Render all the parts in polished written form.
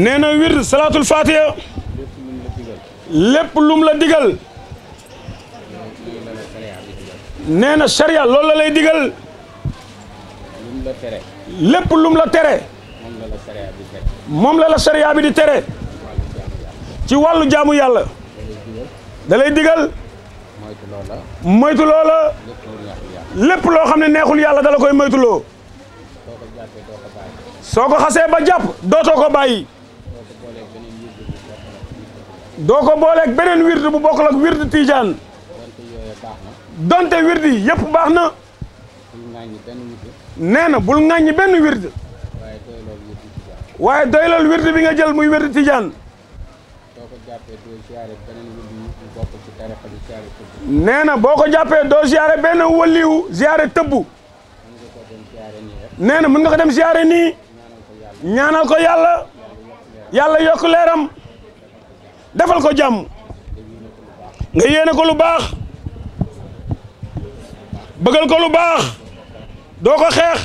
nee na wird salaatul fatiha lépp lum la digal nee na sharia loolu la lay digal lépp lum la tere moom la sharia bi di tere ci wàllu jaamu yàlla da lay digal moytu loola lépp loo xam ne neexul yàlla da la koy moytuloo soo ko xasee ba jàpp dootoo ko bàyyi doo ko booleeg beneen wird bu bokkul ak wird tijaan donte wird yi yëpp baax na nee na bul ŋàññi benn wird waaye doylal wird bi nga jël muy wird tijaan nee na boo ko jàppee doo ziyaare benn waliwu ziyaare tëbbu nee na mën nga ko dem ziyaare nii ñaanal ko yàlla yàlla yokk leeram defal ko jàmm nga yéene ko lu baax bëggal ko lu baax doo ko xeex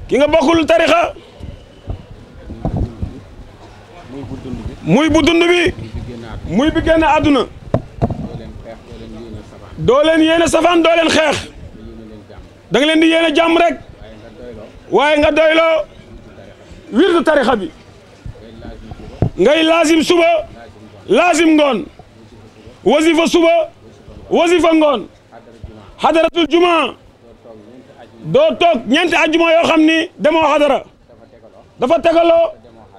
ki nga bokkul tarixa muy bu dund bi muy bi génn àdduna doo leen yéene safaan doo leen xeex da nga leen di yéene jàmm rek waaye nga doyloo wirdu tarixa bi ngay laazim suba laazim ngoon wasifa suba wasifa ngoon xadaratul juma doo toog ñeenti ajjuma yoo xam ni demoo xadara dafa tegaloo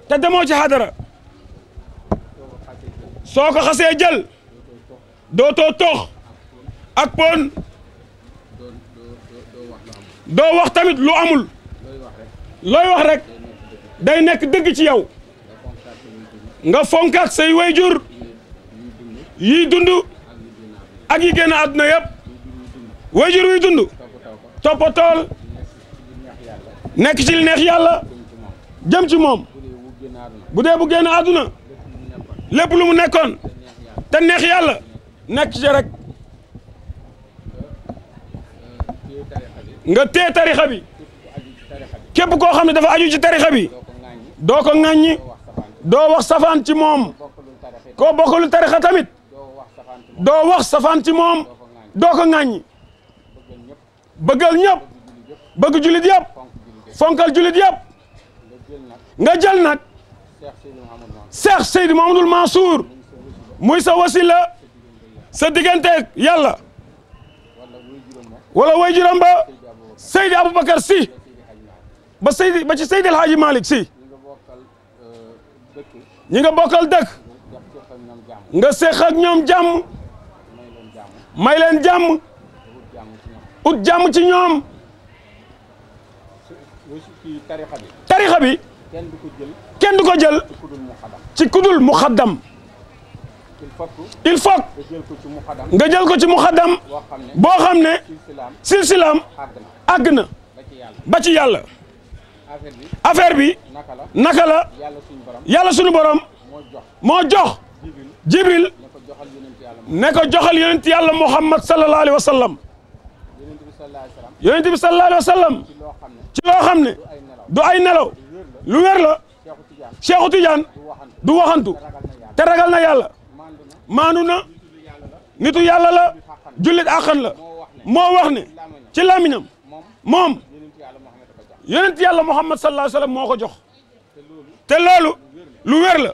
te demoo ci xadara soo ko xasee jël dootoo tox ak pon doo wax tamit lu amul looy wax rek day nekk dëgg ci yow nga fonkaat say wayjur yiy dund ak yi génn àdduna yëpp wayjur wuy dund toppatool nekk ci li neex yàlla jëm ci moom bu dee bu génn àdduna lépp lu mu nekkoon te neex yàlla nekk ci rek nga tee tarixa bi képp koo xam ne dafa aju ci tarixa bi doo ko ŋàññi doo wax safaan ci moom koo bokkul tarixa tamit doo wax safaan ci moom doo ko ŋàññi bëggal ñëpp bëgg julit yëpp fonkal julit yëpp nga jël nag Cheikh Seydi Mouhamadoul Mansour muy sa wasila sa digganteeg yàlla wala way juram ba Seydi Aboubacar Sy ba ci Seydi El Hadji Malick Sy ñi nga bokkal dëkk nga seq ak ñoom jàmm may leen jàmm ut jàmm ci ñoom tarixa bi kenn du ko jël ci kudul muxaddam il faut nga jël ko ci muxaddam boo xam ne silsilaam àgg na ba ci yàlla affaire bi naka la yàlla sunu borom moo jox jibril ne ko joxal yonent yàlla muhammad sallallahu alayhi wa sallam yonent bi sallallahu alayhi wa sallam ci loo xam ne du ay nelaw lu wér la Cheikhu Tidiane du waxantu te ragal na yàlla maandu na nitu yàlla la jullit àqan la moo wax ne ci làmmiñam moom yonent yàlla muhammad sallallahu alayhi wa sallam moo ko jox te loolu lu wér la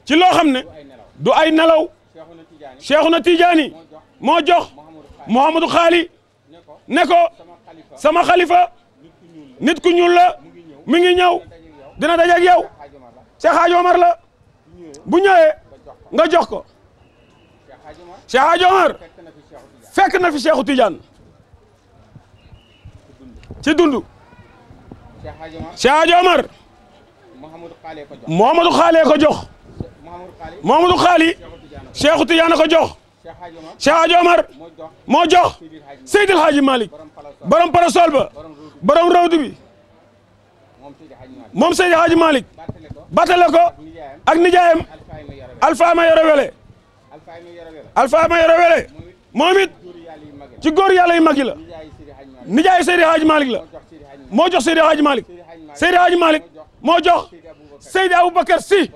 ci loo xam ne du ay nelaw Cheikhuna Tidiane moo jox Mouhamadou Xaali ne ko sama xalifa nit ku ñuul la mi ngi ñëw dina daje ak yow Cheikh Hadj Omar la bu ñëwee nga jox ko Cheikh Hadj Omar fekk na fi Cheikhu Tidiane ci dundu Cheikh Hadj Omar Mouhamadou Xaali ko jox Mouhamadou Xaali Cheikhu Tidiane ko jox Cheikh Hadj Omar moo jox Seydil Hadji Malick borom parasol ba borom rawdu bi moom Seydi Hadji Malick battale ko ak nijaayam Alpha ma yoro wele Alpha ma yoro wele moom it ci góor yàlla yu mag yi la nijaay Seydi Hadji Malick la moo jox Seydi Hadji Malick Seydi Hadji Malick moo jox Seydi Aboubacar Sy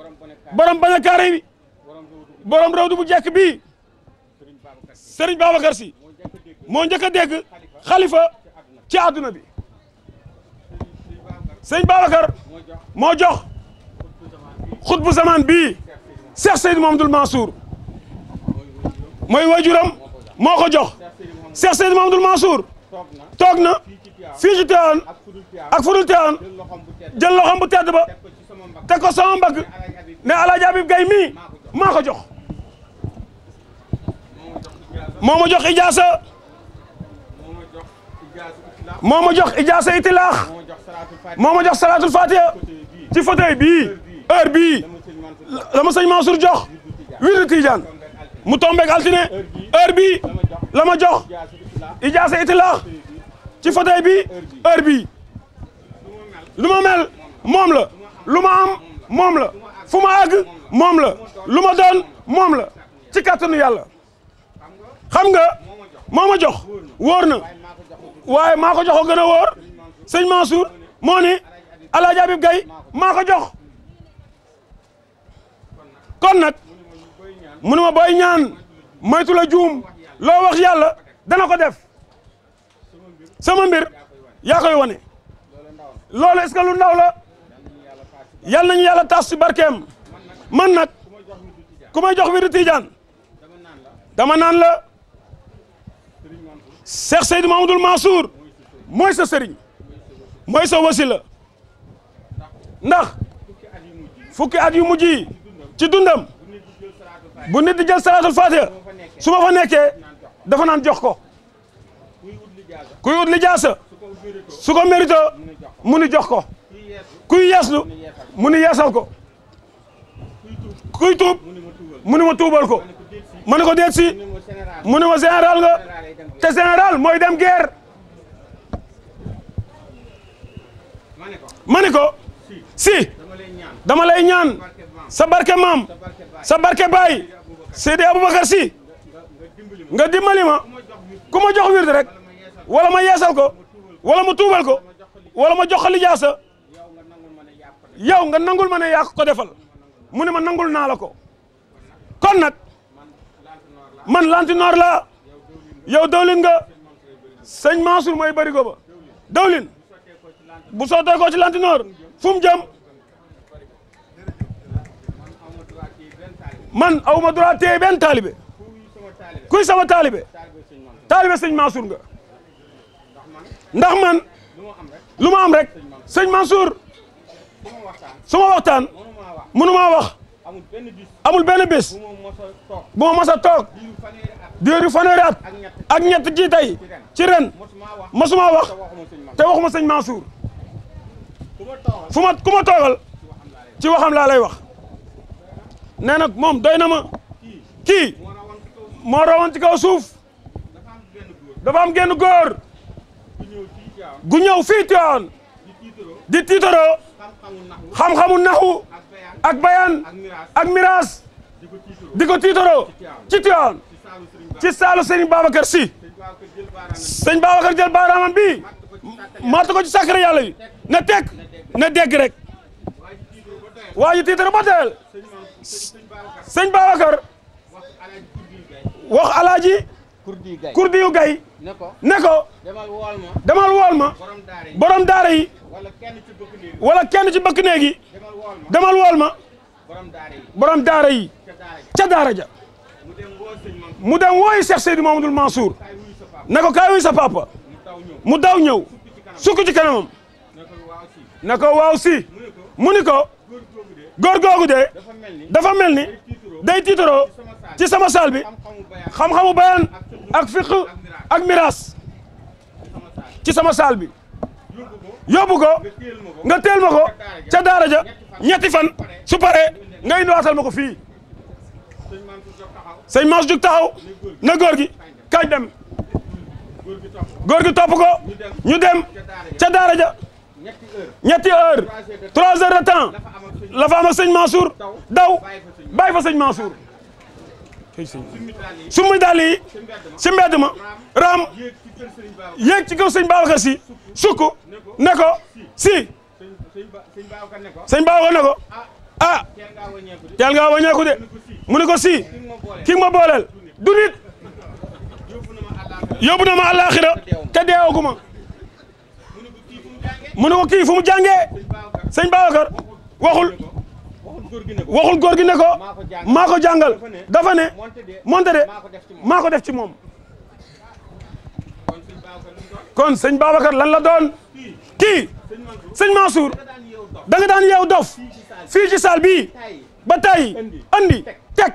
borom bañ a kaare bi borom rawdu bu jekk bii Serigne Babacar Sy moo njëkk a dégg xalifa ci àdduna bi Serigne Babacar moo jox xutbu zaman bii Cheikh Seydi Mouhamadoul Mansour mooy wajuram moo ko jox Cheikh Seydi Mouhamadoul Mansour toog na fii ci Tiwaawan ak fudul Tiwaawan jël loxoom bu tedd ba teg ko sama mbagg ne Alaaji Habib Gaye mii maa ko jox moo ma jox ijaasa moo ma jox ijaasa itilaax moo ma jox salaatul fatiha ci fauteuil bii heure bii la ma sëñ Mansour jox wirdu Tijaan mu tombeeg altine heure bii la ma jox ijaasa itilaax ci fauteuil bii heure bii lu ma mel moom la lu ma am moom la fu ma àgg moom la lu ma doon moom la ci kàttanu yàlla xam nga moo ma jox wóor na waaye maa ko jox ko gën a wóor sëñ Mansour moo ni Alaaji Habib Gaye maa ko jox kon nag mu ne ma booy ñaan moytu la juum loo wax yàlla dana ko def sama mbir yaa koy wane loolu est-ce que lu ndaw la yal nañu yàlla tas ci barkeem man nag ku may jox wirdu Tijaan dama naan la Cheikh Seydi Mouhamadoul Mansour mooy sa sëriñ mooy sa wasila ndax fukki at yu mujj yi ci dundam bu nit di jël salaatul fatiha su ma fa nekkee dafa naan jox ko kuy ut lijaasa su ko mérito mu ni jox ko kuy yeeslu mu ni yeesal ko kuy tuub mu ni ma tuubal ko ma ne ko déet si mu ni ma général nga te général mooy dem guerre ma ne ko si dama lay ñaan sa barke maam sa barke baay Seydi Aboubacar Sy nga dimbali ma ku ma jox wird rek wala ma yeesal ko wala ma tuubal ko wala ma jox ko lijaasa yow nga nangul ma ne yaa ko defal mu ne ma nangul naa la ko kon nag man lantinoor la yow dawlin nga sëñ Mansour mooy barigo ba dawlin bu sottee ko ci lantinoor fu mu jëm man aw ma droit téye benn taalibe kuy sama taalibe taalibe sëñ Mansour nga ndax man lu ma am rek sëñ Mansour su ma waxtaan mënumaa wax amul benn bés bu ma mos a toog diiru fanweeri at ak ñett ji tey ci ren mosuma wax te waxuma sëñ Mansour ku ma toogal ci waxam laa lay wax nee nag moom doy na ma kii moo rawoon ci kaw suuf dafa am genn góor gu ñëw fii Tiwaawan di tiitaroo xam-xamu naxu ak bayaan ak miraas di ko tiitaroo ci Tiwaawan ci saalu Serigne Babacar Sy sëñ Babacar jël baaraamam bii matt ko ci sacré yàlla yi na teg na dégg rek waa ji tiitaro ba teel sëñ Babacar wax Alaaji Kurdiyu Gaye ne ko demal wool ma borom daara yi wala kenn ci bëkk néeg yi demal wool ma borom daara yi ca daara ja mu dem wooyi Cheikh Seydi Mouhamadoul Mansour ne ko kaay wuy sa papa mu daw ñëw sukk ci kanamam ne ko waaw si mu ni ko góor googu de dafa mel ni day tiitaroo ci sama saal bi xam-xamu bayaan ak fiq ak miraas ci sama saal bi yóbbu ko nga teel ma ko ca daara ja ñetti fan su paree nga indiwaatal ma ko fii sëñ Mansour jug taxaw na góor gi kañ dem góor gi topp ko ñu dem ca daara ja ñetti heure 3 heures de temps la fa am ak sëñ Mansour daw bàyyi fa sëñ Mansour summi daal yi si mbedd ma raam yéeg ci kaw sëñ Babacar Sy sukk ne ko si sëñ Babacar ne ko ah teel ngaa wàññeeku de mu ne ko si ki ma booleel du nit yóbbu na ma àllaaxira te deewaguma mu ne ko kii fu mu jàngee sëñ Babacar waxul góor gi ne ko maa ko jàngal dafa ne monte de maa ko def ci moom kon sëñ Babacar lan la doon kii sëñ Mansour da nga daan yeew dof fii ci saal bii ba tey andi teg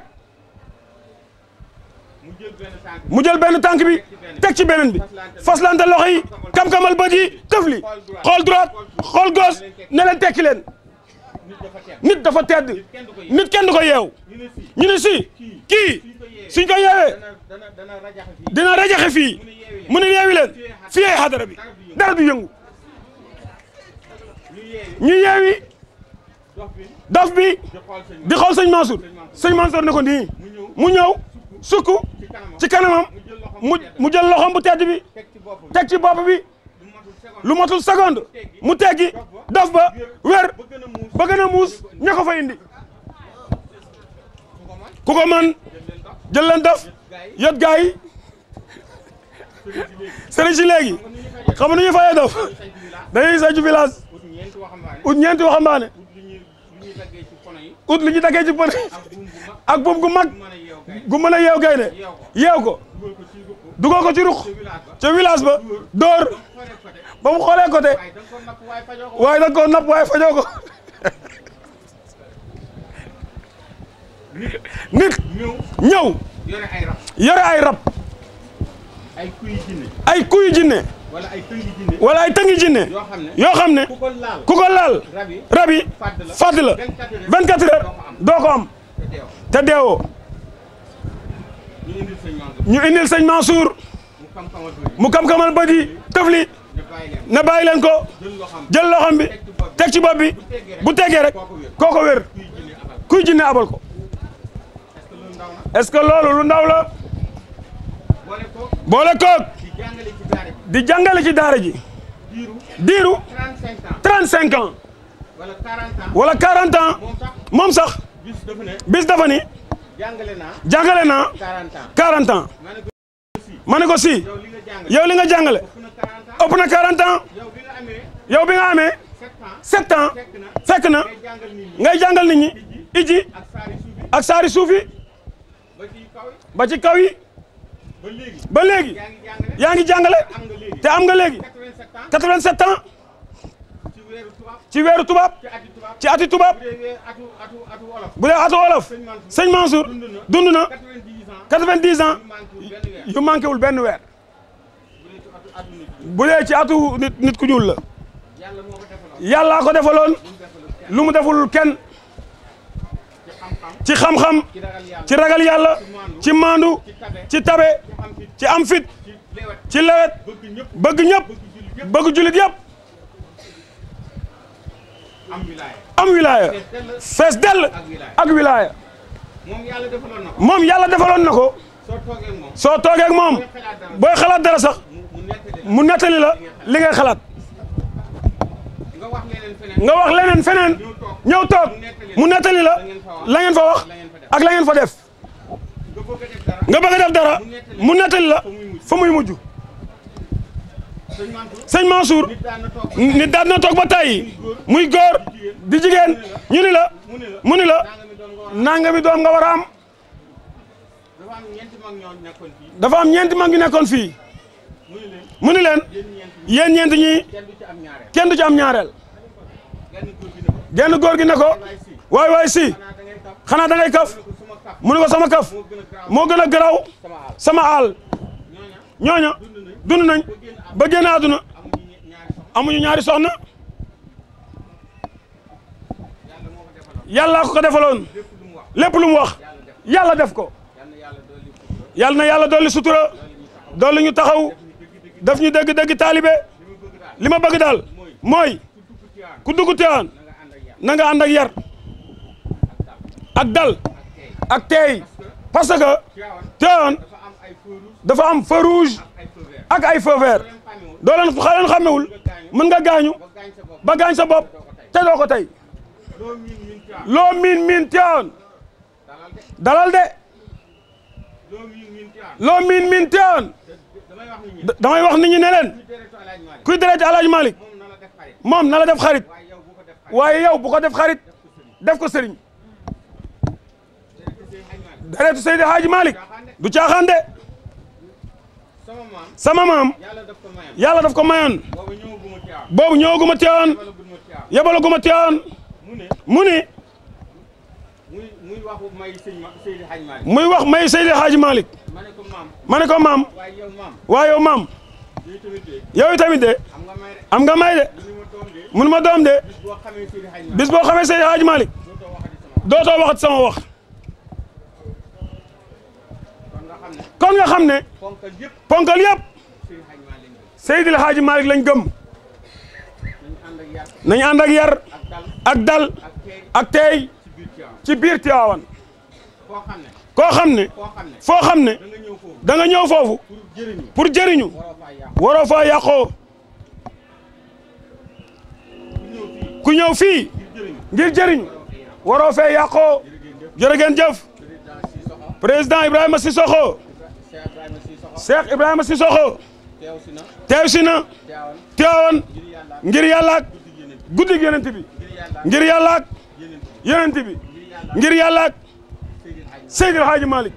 mu jël benn tànk bi teg ci beneen bi faslante loxo yi kam-kamal bët yi tëfli xool droite xool gauche ne leen tekki leen nit dafa tedd nit kenn du ko yeew ñu ne si kii suñ ko yeewee dina rajaxe fii mu ne yeewi leen fii ay xadara bi dara du yëngu ñu yeewi dof bi di xool sëñ Mansour ne ko nii mu ñëw sukk ci kanamam mu jël loxoom bu tedd bi teg ci bopp bi lu matul seconde mu teggi dof ba wér ba gën a muus ña ko fa indi ku ko man jël leen dof yot gaa yi sëriñ si léegi xam nu ñu fayee dof dañuy saytu village ut ñeenti waxambaane ut lu ñu daggee ci pone ak buum gu mag gu mën a yeew gaynde yeew ko dugal ko ci ruq ca village ba dóor ba mu xoolee côté waaye da nga koo napp waaye fajoo ko nit ñëw yore ay rab ay kuy jinne wala ay tëngi jinne yoo xam ne ku ko laal rab yi fàdd la 24 heures doo ko am te deewoo ñu indil sëñ Mansour mu kam-kamal bët yi tëfli na bàyyi leen ko jël loxam bi teg ci bopp bi bu tegee rek kooko wér kuy jinne abal ko est-ce que loolu lu ndaw la boole koog di jàngale ci daara ji diiru 35 ans wala 40 ans moom sax bis dafa ni jàngale naa 40 ans ma ne ko si yow li nga jàngale ëpp na 40 ans yow bi nga amee 7 ans fekk na ngay jàngal nit ñi iji ak saari suufi ba ci kaw yi ba léegi yaa ngi jàngale te am nga léegi 87 ans ci weeru tubaab ci ati tubaab bu dee atu wolof sëñ Mansour dund na 90 ans yu manqué wul benn weer bu dee ci atu nit ku ñuul la yàllaa ko defaloon lu mu deful kenn ci xam-xam ci ragal yàlla ci maandu ci tabe ci am fit ci lewet bëgg ñëpp bëgg julit yëpp am wilaya fees dell ak wilaya moom yàlla defaloon na ko soo toogee ak moom booy xalaat dara sax mu nettali la li ngay xalaat nga wax leneen feneen ñëw toog mu nettali la la ngeen fa wax ak la ngeen fa def nga bëgg a def dara mu nettali la fa muy mujj sëñ Mansour nit daan na toog ba tey muy góor di jigéen ñu ni la mu ni la nangami doom nga war a am dafa am ñeenti mag ñu nekkoon fii mu ni leen yéen ñeenti ñi kenn du ci am ñaareel genn góor gi ne ko waay si xanaa da ngay kaf mu ne ko sama kaf moo gën a garaw sama aal ñooña dund nañ ba génn àdduna amuñu ñaari soxna yàlla ko defaloon lépp lu mu wax yàlla def ko yàlla na yàlla dolli sutura dolli ñu taxaw daf ñu dëgg taalibe li ma bëgg daal mooy ku dugg Tiwaawan na nga ànd ak yar ak dal ak teey parce que Tiwaawan dafa am feu rouge ak ay feu vert doo leen xàmmewul mën nga gaañu ba gaañ sa bopp te doo ko tey loo miin Tiwaawan dalal de loo miin Tiwaawan damay wax nit ñi ne leen kuy dereeti Alaaji Malick moom na la def xarit waaye yow bu ko def xarit def ko sëriñ dereetu Seydi Hadji Malick du caaxaan de sama maam yàlla daf ko mayoon boobu ñëwaguma Tiwaawan yebalaguma Tiwaawan mu ni muy wax may Seydi Hadji Malick ma ne ko maam waaye yow maam yow tamit de am nga may de mun ma doom de bis boo xamee Seydi Hadji Malick dootoo waxat sama wax kon nga xam ne ponkal yëpp Seydi Hadji Malick lañ gëm nañ ànd ak yar ak dal ak teey ci biir Tiwaawan koo xam ne foo xam ne da nga ñëw foofu pour jëriñu waroo faa yàqoo ku ñëw fii ngir jëriñu waroo fee yàqoo jërë ngeen jëf président Ibrahima Sissoko Cheikh Ibrahima Sissoko teew si na Tiwaawan ngir yàlla ak guddig yonent bi ngir yàlla ak yonent bi ngir yàlla ak Seydi Hadji Malick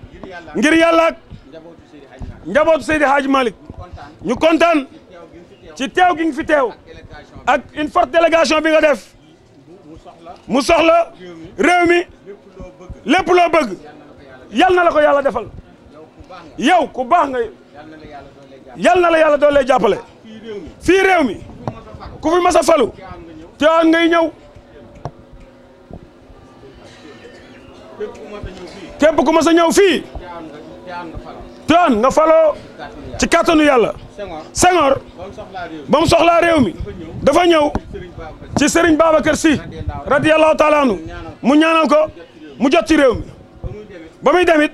ngir yàlla ak njabootu Seydi Hadji Malick ñu kontaan ci teew gi nga fi teew ak une forte délégation bi nga def mu soxla réew mi lépp loo bëgg yal na la ko yàlla defal yow ku baax nga yal na la yàlla doon lay jàppale fii réew mi ku fi mas a falu Tiwaawan ngay ñëw képp ku mas a ñëw fii Tiwaawan nga faloo ci kàttanu yàlla Senghor ba mu soxlaa réew mi dafa ñëw ci Serigne Babacar Sy radiyallahu taala anhu mu ñaanal ko mu jot ci réew mi ba muy demit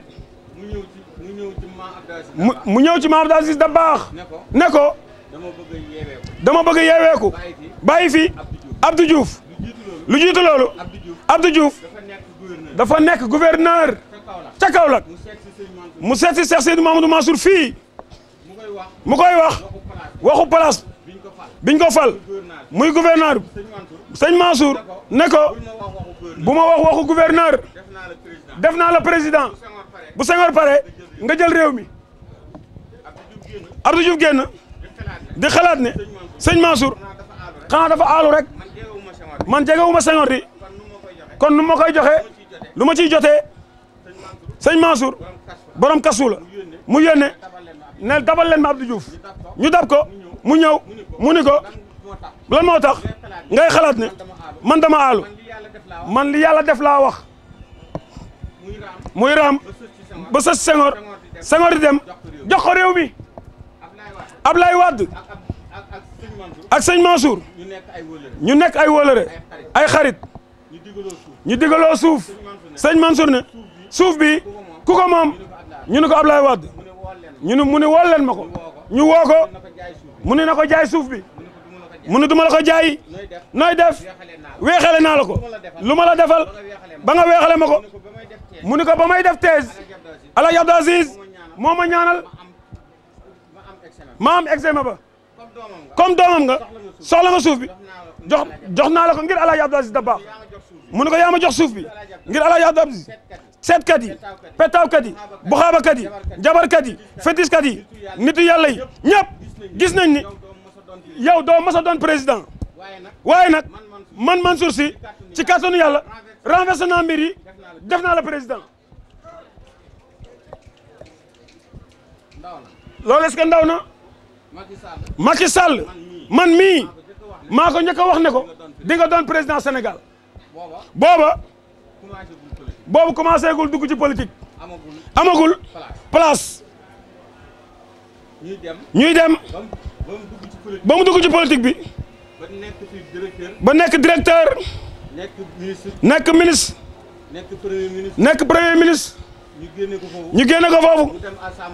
mu ñëw ci Maam Abdou Aziz Dabakh ne ko dama bëgg yeeweeku bàyyi fi Abdou Diouf lu jiitu loolu Abdou Diouf dafa nekk gouverneur ca Kaolack mu seet si Cheikh Seydou Mamadou Mansour fii mu koy wax waxu place biñ ko fal muy gouverneur sëñ Mansour ne ko bu ma wax waxu gouverneur def naa la président bu Senghor pare nga jël réew mi Abdou Diouf génn di xalaat ne sëñ Mansour xanaa dafa aalu rek man jegewuma Senghor di kon nu ma koy joxe lu ma ciy jotee sëñ Mansour borom kasu la mu yónnee ne dabal leen ma Abdou Diouf ñu dab ko mu ñëw mu ni ko lan moo tax ngay xalaat ne man dama aalu man li yàlla def laa wax muy raam ba sës Senghor di dem jox ko réew mi Ablaye Wade ak sëñ Mansour ñu nekk ay wóolëre ay xarit ñu digaloo suuf sëñ Mansour ne suuf bi ku ko moom ñu ne ko Ablaye Wade mu ne wool leen ma ko ñu woo ko mu ne na ko jaay suuf bi mu ne duma la ko jaay nooy def weexale naa la ko lu ma la defal ba nga weexale ma ko mu ne ko ba may def thèse Alaaji Abdou Aziz moo ma ñaanal ma am examen ba comme doomam nga soxla nga suuf bi jox naa la ko ngir Alaaji Abdou Aziz Dabakh mu ne ko yaa ma jox suuf bi ngir Alaaji Abdou Aziz seetkat yi petawkat yi buxaabakat yi jabarkat yi fétiskat yi nitu yàlla yi ñëpp gis nañ ni yow doo mas a doon président waaye nag man Mansour Sy ci kàttanu yàlla renversé naa mbir yi def naa la président loolu est-ce que ndaw na Macky Sall man mii maa ko njëkk a wax ne ko di nga doon président Sénégal boobu commencé gul dugg ci politique amagul place ñuy dem ba mu dugg ci politique bi ba nekk directeur nekk ministre nekk premier ministre ñu génne ko foofu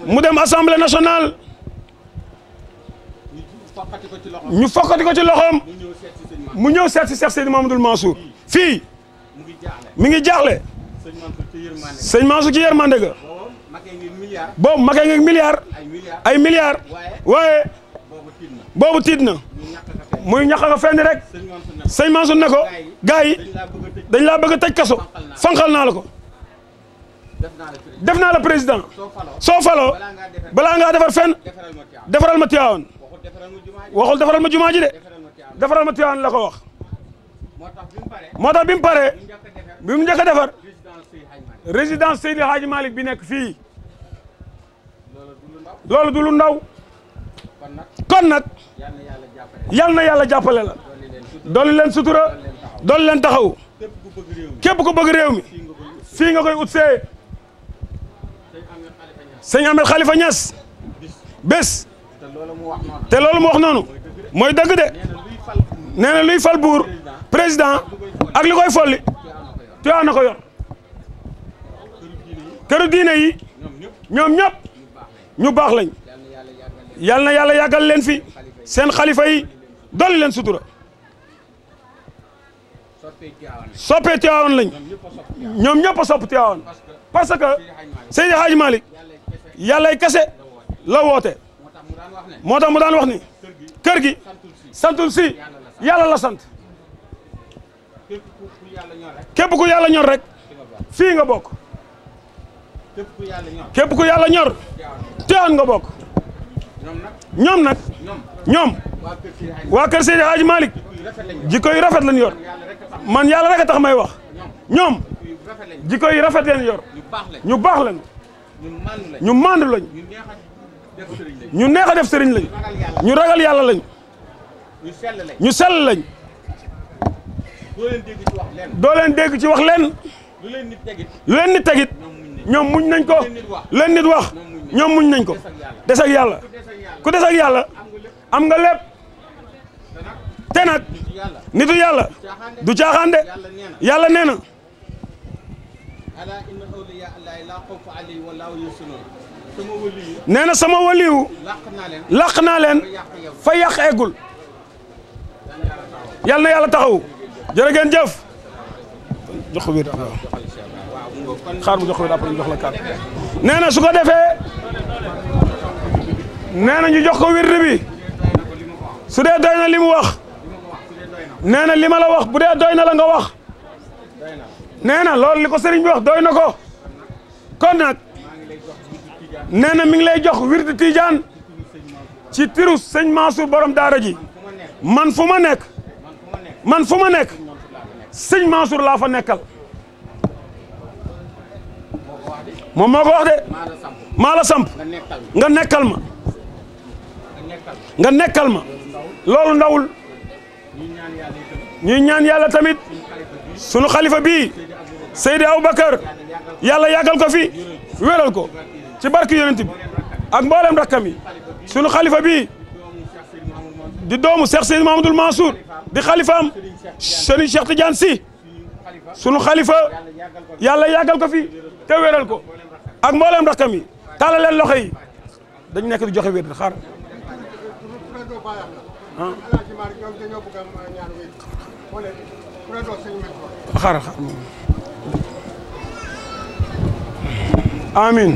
mu dem assemblée nationale ñu fokkati ko ci loxoom mu ñëw seet si Cheikh Seydi Mouhamadoul Mansour fii mi ngi jaaxle sëñ Mansour ci yërmande ga boobu makee ngeeg milliard ay milliards waaye boobu tiit na muy ñàkk nga fenn rek sëñ Mansour ne ko gars yi dañ laa bëgg a tëj kaso fanqal naa la ko def naa la président soo faloo balaa ngaa defar fenn defaral ma Tiwaawan waxul defaral ma jumaa ji de defaral ma Tiwaawan la ko wax moo tax bi mu paree bi mu njëkk a defar résidence Seydi Hadji Malick bi nekk fii loolu du lu ndaw kon nag yal na yàlla jàppale la dolli leen sutura dolli leen taxaw képp ku bëgg réew mi fii nga koy ut see sëñ Ahmed Khalifa Niass bés te loolu mu wax noonu mooy dëgg de nee na luy fal buur président ak li koy folli Tiwaawan na ko yor këru diine yi ñoom ñëpp ñu baax lañ yal na yàlla yàggal leen fi seen xalifa yi dolli leen sutura soppee Tiwaawan lañ ñoom ñëpp a sopp Tiwaawan parce que Seydi Hadji Malick yàllay kese la woote moo tax mu daan wax ni kër gi santul si yàlla la sant képp ku yàlla ñor rek fii nga bokk képp ku yàlla ñor Tiwaawan nga bokk ñoom nag ñoom waa kër Seydi Hadji Malick jikko yu rafet lañ yor man yàlla rek a tax may wax ñoom jikko yu rafet lañ yor ñu baax lañ ñu maandu lañ ñu neex a def sëriñ lañ ñu ragal yàlla lañ ñu sell lañ doo leen dégg ci wax lenn lu leen nit tegit ñoom muñ nañ ko leen nit wax ñoom muñ nañ ko des ak yàlla ku des ak yàlla am nga lépp te nag nitu yàlla du caaxaan de yàlla nee na nee na sama waliyu làq naa leen fa yàq eggul yàlla na yàlla taxaw jërë ngeen jëf jox ko wér xaar mu jox ko wér après ñu jox la kàddu nee na su ko defee nee na ñu jox ko wér bi su dee doy na li mu wax nee na li ma la wax bu dee doy na la nga wax nee na loolu li ko sëriñ bi wax doy na ko kon nag nee na mi ngi lay jox wirdu Tijaan ci tiru sëñ Mansour borom daara ji man fu ma nekk sëñ Mansour laa fa nekkal moom moo ko wax de maa la samp nga nekkal ma loolu ndawul ñuy ñaan yàlla tamit sunu xalifa bii Seydi Aboubacar yàlla yàggal ko fi wéral ko ci barki yonent bi ak mboolem rakkam yi sunu xalifa bii di doomu Cheikh Seydi Mouhamadoul Mansour di xalifaam Serigne Cheikh Tidiane Sy sunu xalifa yàlla yàggal ko fi te wéral ko ak mboolem rakkam yi tàllal leen loxo yi dañ nekk di joxe wér xaar xaar amin